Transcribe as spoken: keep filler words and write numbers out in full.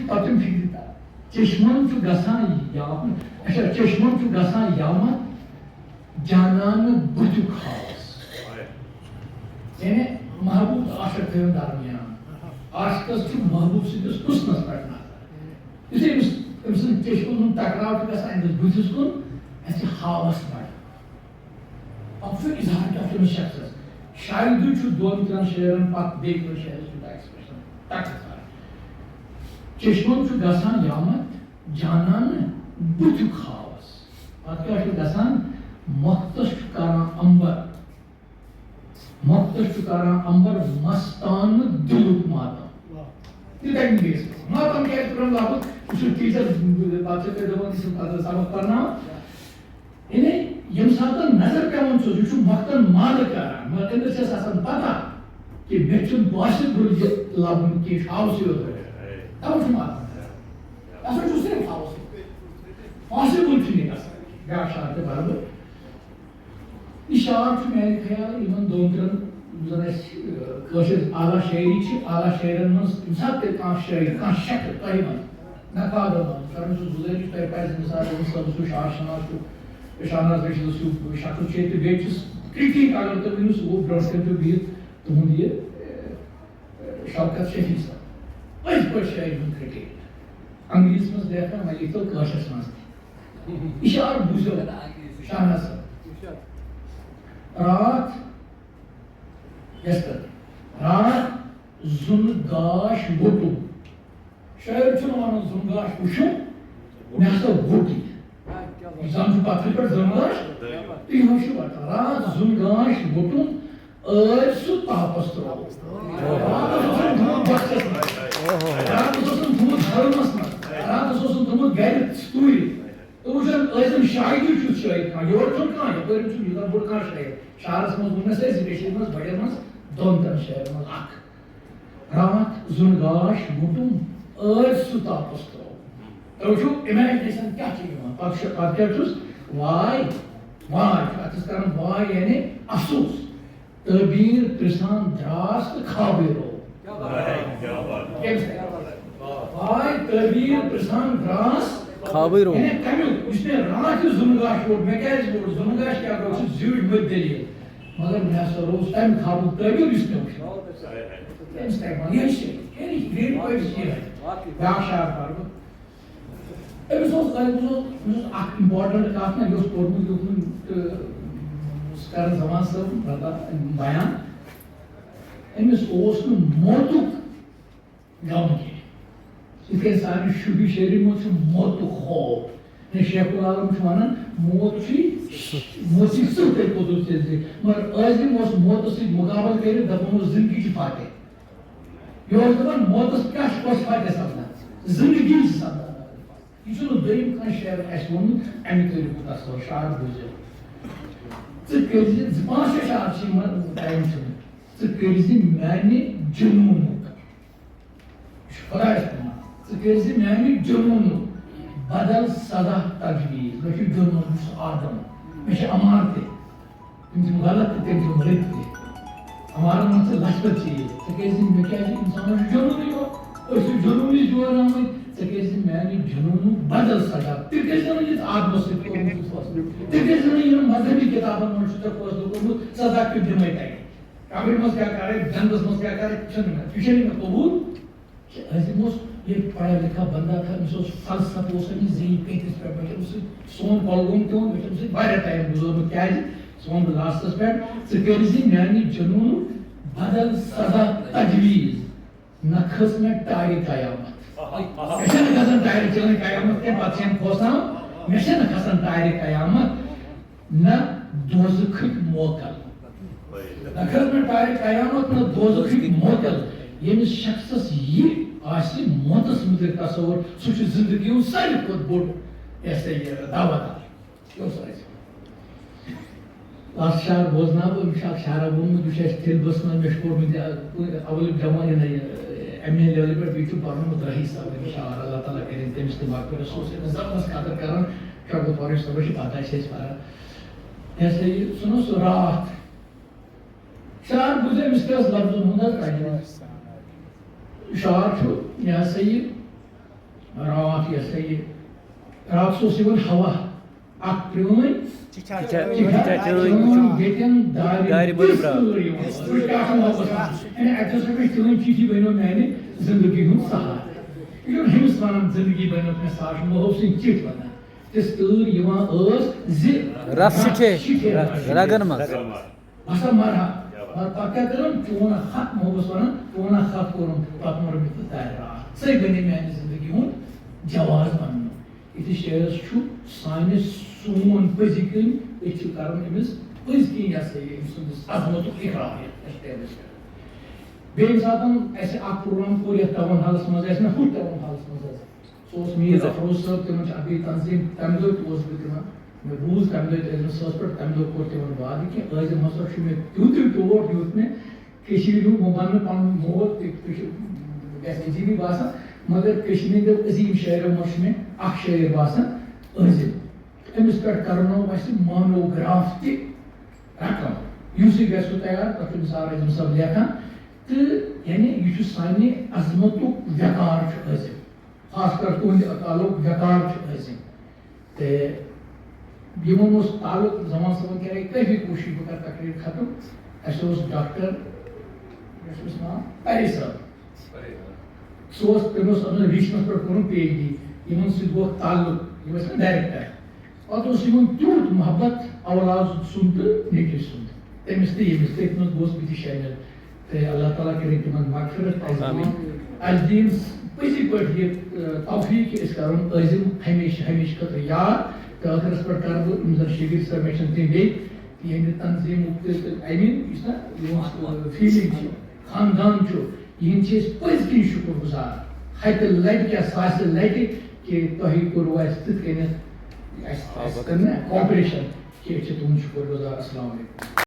پتہٕ یِم فِکرِ تَران۔ چشمن چھُ گژھان یامت، اچھا، چشمن چھُ گژھان یامت، جانان نہٕ بُتھیُک ہاوس۔ یعنی محبوب تہٕ عاشق تھٲیِو درمیان۔ عاشقس چھُ محبوب سٕنٛدِس حُسنس پٮ۪ٹھ نظر۔ یُتھُے أمِس، أمۍ سٕنٛدِ چشمن ہُنٛد ٹکراو چھُ گژھان أمِس بُتھِس کُن، اَسہِ چھِ ہاوس بڑان۔ پتہٕ چھُ اظہار کیٛاہ چھُ أمِس شخصس؟ شاید چھُ دۄن ترٛٮ۪ن شعرن پتہٕ بیٚیہِ کُنہِ شعرس چھُ ایکسپریشن ٹکرٕ کران۔ چشمن چھُ گژھان یامت، جانان نہٕ بُتھیُک ہاوس۔ پتہٕ کیٛاہ چھُ گژھان؟ مۄختس چھُ کران امبر، مۄختس چھُ کران امبر مستانہٕ دِلُک ماتم۔ تِتھے کٔنۍ گٔے أسۍ۔ ماتم کیٛازِ کوٚرُن لفظ؟ یہِ چھُ ٹیٖچر، پتہٕ چھِ تۄہہِ دپان، یہِ چھُ پتہٕ سبق پرناوان۔ یعنی، ییٚمہِ ساتہٕ نظر پٮ۪وان چھُس، یہِ چھُ مۄختن مالہٕ کران، مگر أمِس چھَس آسان پتہ کہِ مےٚ چھُنہٕ پاسِبٕل یہِ لبُن کینٛہہ، یہِ چھُ ہاوسٕے یوت۔ تَوَے چھُ ماتم کران۔ اَصٕل چھُ صرف ہاوسٕے۔ پاسِبٕل چھُنہٕ یہِ گژھان۔ بیٛاکھ شعر تہِ پَرٕ بہٕ۔ یہِ شعر چھُ میٛانہِ خیالہٕ یِمن دۄن ترٛٮ۪ن، یِم زَن اَسہِ، آ، کٲشِر اعلیٰ شٲعری چھِ، اعلیٰ شٲعرَن منٛز ییٚمہِ ساتہٕ تہِ کانٛہہ شٲعر، کانٛہہ شخص تۄہہِ منٛز نقاد روزان۔ کران چھُس گُزٲرِش، تۄہہِ پَزِ مِثال، أمِس صٲب سُنٛد شعر شناس چھُ، شاہناز رشیدَس ہیوٗ شخص چھُ ییٚتہِ، بیٚیہِ چھُس critic اگر تُہۍ ؤنِو، سُہ گوٚو برٛونٛٹھ کَنہِ چھُ بِہِتھ تُہُنٛد یہِ، اے، شوکت شفیع صٲب۔ پٔزۍ پٲٹھۍ شٲعری ہُنٛد critic۔ انگریزی منٛز لیکھان، وۄنۍ لیکھتو کٲشرِس منٛز تہِ۔ یہِ شعر بوٗزِو شاہناز صٲب۔ راتھ یَس پٮ۪ٹھ راتھ زُنہٕ گاش ووٚٹُم۔ شٲعر چھُنہٕ وَنان زُنہٕ گاش وٕچھُم، مےٚ ہسا ووٚٹ یہِ۔ یہِ زَن چھُ پَتھرِ پٮ۪ٹھ زُنہٕ گاش، تہٕ یِہوٚے چھُ وَٹان۔ راتھ زُنہٕ گاش ووٚٹُم، ٲدۍ سُہ تاپَس ترٛوو۔ راتَس اوسُم تھوٚمُت بۄچھَس منٛز۔ راتَس اوسُم تھوٚمُت ہٲرمَس منٛز۔ راتَس اوسُم تھوٚمُت گَرِ ستوٗرِتھ۔ تہٕ وٕچھان ٲسِم شاعری کیُتھ شٲعر کانٛہہ، یورٕ چھُنہٕ کانٛہہ، یَپٲرۍ چھُنہٕ یوٗتاہ بوٚڑ کانٛہہ شٲعر۔ شعرَس منٛز ووٚن مےٚ سُہ اَسہِ کٔشیٖرِ منٛز بَڑٮ۪ن منٛز دۄن ترٛٮ۪ن شٲعرَن منٛز اَکھ۔ راتھ زُن گاش وُٹُم، ٲدۍ سُہ تاپَس ترٛوو۔ تُہۍ وٕچھِو، imagination کیٛاہ چھِ یِوان۔ پَتہٕ چھُ، پَتہٕ کیٛاہ چھُس؟ واے، واے، اَتھ ٲس کَران واے، یعنی افسوس۔ تعبیٖر پرٛژھان درٛاس تہٕ خابٕے روو۔ کیٛاہ بات۔ کٔمِس تَگہِ؟ واے، تعبیٖر پرٛژھان درٛاس۔ خابٕے روو۔ یعنی کَمیُک؟ یُس مےٚ راتھ یہِ زُن گاش ووٚٹ، مےٚ کیٛازِ ووٚٹ؟ زُن گاش کیٛاہ گوٚو؟ چھِ زیٖٹھ مٔتۍ دٔلیٖل۔ مگر مےٚ ہسا روز تَمہِ خابُک تعبیٖر یُس مےٚ وٕچھ۔ تٔمِس تَگہِ وَنُن، یہِ چھِ، یہِ چھِ great poetry یِہوٚے۔ بیٛاکھ شعر پَرٕ بہٕ۔ أمِس اوس، أمِس اوس، أمِس اوس اَکھ important کَتھ نہ، یہِ اوس پوٚرمُت لیوٗکھمُت تہٕ سُہ کَران زمان صٲب مطلب بیان۔ أمِس اوس نہٕ موتُک غم کینٛہہ۔ یِتھ کٔنۍ سانہِ شُبہِ شریٖف منٛز چھُ موتُک خوف۔ یہِ شیخ العالم چھُ وَنان، موت چھُے، موت چھُے سٕہہ تیٚلہِ کوٚت اوس ژےٚ زِ۔ مگر عٲزم اوس موتَس سۭتۍ مُقابلہٕ کٔرِتھ، دَپان اوس، زِندگی چھِ فاتح۔ یہِ اوس دَپان، موتَس کیٛاہ چھُ، کۄس فاتح سَپدان؟ زِندگی چھِ سَپدان۔ یہِ چھُنہٕ دوٚیِم کانٛہہ شعر اَسہِ ووٚنمُت، اَمہِ طریٖقُک تصوُر، شعر بوٗزِو۔ ژٕ کٔرۍ زِ، زٕ پانٛژھ شےٚ شعر چھِ یِمَن، time چھُنہٕ۔ ژٕ کٔرۍ زِ میٛانہِ جنوٗنُک۔ یہِ چھُ خۄدایَس وَنان، ژٕ کٔرۍ زِ میٛانہِ جنوٗنُک بدل سزا تجویٖز۔ مےٚ چھُ جنوٗن، مےٚ چھُ آدم، مےٚ چھِ اَمارٕ تہِ۔ تِم چھِ غلط تہٕ تِم چھِ رٕتۍ تہِ۔ اَمارَن منٛز چھِ لَچھ بٔدۍ چیٖز۔ ژٕ کٔرۍ زِ مےٚ کیٛازِ اِنسانَس چھُ جنوٗنٕے یوت؟ أسۍ چھِ جنوٗنٕے یور آمٕتۍ۔ ژٕ کٔرۍ زِ میٛانہِ جنوٗنُک بدل سزا۔ تہِ کٔرۍ زِ نہٕ یُتھ آدمَس سۭتۍ کوٚرمُت چھُ فٲصلہٕ۔ تہِ کٔرۍ زِ نہٕ یِمَن مذہبی کِتابَن منٛز چھُ ژےٚ فٲصلہٕ کوٚرمُت، سزا کیُتھ دِمَے تَتہِ۔ قبرِ منٛز کیٛاہ کَرَے، جنتَس منٛز کیٛاہ کَرَے، تہِ چھُنہٕ مےٚ، تہِ چھُنہٕ مےٚ قبوٗل۔ کہ عظیم اوس، ییٚلہِ پڑھا لکھا بندہ تھا، أمِس اوس فلسفہٕ اوس أمِس ذہنی پیٚٹھِس پٮ۪ٹھ، مےٚ چھُ أمِس سۭتۍ سون کۄلگوم تہِ ووٚن، مےٚ چھُ أمِس سۭتۍ واریاہ ٹایم گُزورمُت۔ کیٛازِ؟ ژٕ وَن بہٕ لاسٹَس پٮ۪ٹھ، ژٕ کٔرۍ زِ میٛانہِ جنوٗنُک بدل سزا تجویٖز، نہ کھٔژ مےٚ ٹارِ قیامت۔ مےٚ چھَنہٕ کھسان ٹارِ، چٲنۍ قیامت کینٛہہ، پَتہٕ چھِ یِم کھوژان، مےٚ چھَنہٕ کھسان ٹارِ قیامت۔ نہ دوزخٕکۍ موکل۔ نہ کھٔژ مےٚ ٹارِ قیامت، نہ دوزخٕکۍ موکل۔ ییٚمِس شخصس یہِ آسہِ موتس مُتعلق تصور، سُہ چھُ زندگی ہُنٛد ساروی کھۄتہٕ بوٚڑ، یہِ ہسا یہِ، دعوت دار۔ یہِ اوس اَسہِ۔ اَتھ شعر بوزناو بہٕ، أمۍ چھُ اَکھ شعرا ووٚنمُت، یہِ چھُ اَسہِ طلبس منٛز، مےٚ چھُ پوٚرمُت یہِ، اَولُک جوان، یہِ، یہِ، ایم اے لیولہِ پٮ۪ٹھ، بیٚیہِ چھُ پَرنومُت رحیٖص صٲبَن یہِ شعر، اللہ تعالیٰ کٔرِنۍ تٔمِس تہِ مغفرت، سُہ اوس أمِس زبردست قدر کران۔ شاہ گوٚو پرویز صٲبَس چھِ پَتہ، چھِ أسۍ پَران۔ یہِ ہسا یہِ، سُہ نہ سُہ راتھ۔ شعر بوٗزِو، أمِس کیٛاہ اوس لفظن ہُنٛد حظ تجویٖز۔ شعر چھُ، یہِ ہسا یہِ، راتھ یہِ ہسا یہِ، راتھ اوس یِوان ہوا اکھ پرٛٲنۍ چِٹھا چِٹھا چٲنۍ ییٚتٮ۪ن دارِ دارِ بٔرٕم تِژھ راتھ۔ تۭر یِوان ٲس۔ وٕچھ کیٛاہ چھُ محبت وَنان؟ یعنی اَتہِ ہسا گٔے چٲنۍ چِٹھی بَنیو میٛانہِ زِندگی ہُنٛد سہارٕ۔ یہِ چھُ ہُمِس وَنان زِندگی بَنیو مےٚ سہارٕ، چھُ محبت سٕنٛز چِٹھۍ وَنان۔ تِژھ تۭر یِوان ٲس زِ رَس چھِٹھے چھِٹھے رَس رَگَن منٛز۔ بہٕ ہسا مرٕ ہا۔ مگر پتہٕ کیٛاہ کٔرٕم؟ چون اکھ خط محبت وَنان، چون اکھ خط کوٚرُم، پتہٕ موٚر مےٚ تہٕ دارِ راتھ۔ سۄے بنے میٛانہِ زندگی ہُنٛد جواز بننُک۔ یِتھِس شٲعرس چھُ سانہِ سون پٔزۍ کِنۍ، أسۍ چھِ کران أمِس پٔزۍ کِنۍ یہِ ہسا یہِ أمۍ سٕنٛدِس عظمتُک اقرار یَتھ أسۍ ٹیبس پٮ۪ٹھ۔ بیٚیہِ ییٚمہِ ساتہٕ اَسہِ اکھ پروگرام کوٚر یَتھ ٹاوُن ہالس منٛز، اَسہِ نہ ہُتھ ٹاوُن ہالس منٛز حظ۔ سُہ اوس میٖر افروز صٲب، تِمن چھِ اَکھ بیٚیہِ تنظیٖم، تَمہِ دۄہ تہِ اوسُس بہٕ تِمن، مےٚ بوٗز تَمہِ دۄہ تہِ عٲزمہٕ صٲبس پٮ۪ٹھ، تَمہِ دۄہ کوٚر تِمن وعدٕ کہِ عٲزم ہسا چھُ مےٚ تیُتُے ٹوٹھ دیُت مےٚ، کٔشیٖرِ ہُنٛد، بہٕ وَنہٕ نہٕ پَنُن موت تہِ، تہِ چھُ، گژھِ عجیٖبٕے باسان، مگر کٔشیٖرِ ہٕنٛدۍ تہِ عظیٖم شٲعرو منٛز چھُ مےٚ اکھ شٲعر باسان عٲزم۔ أمِس پٮ۪ٹھ کرنوو اَسہِ مونوگراف تہِ رقم، یُس یہِ گژھِ سُہ تیار، تَتھ چھُ نثار عظیم صٲب لیکھان۔ تہٕ یعنی یہِ چھُ سانہِ عظمتُک وقار چھُ عٲزم، خاص کر تُہُنٛدِ تعلق وقار چھُ عٲزم۔ تہٕ یِمن اوس تعلق، زمان صٲبن کرے کٲفی کوٗشِش بہٕ کرٕ تقریر ختم۔ اَسہِ اوس ڈاکٹر، کیٛاہ چھُ أمِس ناو؟ پرے صٲب۔ سُہ اوس، تٔمۍ اوس اَتھ منٛز ریٖشمَس پٮ۪ٹھ کوٚرُن پی ایچ ڈی، یِمن سۭتۍ گوٚو تعلق، یِم ٲسۍ مےٚ ڈایریکٹر۔ پتہٕ اوس یِمن تیوٗت محبت اولاد سُنٛد تہٕ نیٚچوۍ سُنٛد، تٔمِس تہٕ ییٚمِس، تٔتھۍ منٛز گوس بہٕ تہِ شٲمِل۔ تہٕ اللہ تعالیٰ کٔرِنۍ تِمن مغفرت۔ اَسہِ دِیِن، اَسہِ دِیِن پٔزی پٲٹھۍ یہِ، آ، توفیٖق کہِ أسۍ کَرون عٲزم ہمیشہٕ، ہمیشہٕ خٲطرٕ یاد۔ تہٕ ٲخرس پٮ۪ٹھ کَرٕ بہٕ، یِم زَن شبیٖر صٲب مےٚ چھِنہٕ تِم بیٚیہِ، ییٚمہِ تنظیٖمُک تہٕ، تہٕ اَمہِ یُس نا یِہُنٛز، آ، فیٖلِنٛگ چھِ، خاندان چھُ، یِہِنٛدۍ چھِ أسۍ پٔزۍ کِنۍ شُکُر گُزار۔ ہَتہِ لَٹہِ کیٛاہ، ساسہِ لَٹہِ کہِ تۄہہِ کوٚروٕ اَسہِ تِتھ کٔنٮ۪تھ، اَسہِ، اَسہِ کٔر نا کوآپریشن، کہِ أسۍ چھِ تُہُنٛد شُکُر گُزار۔ السلام علیکم۔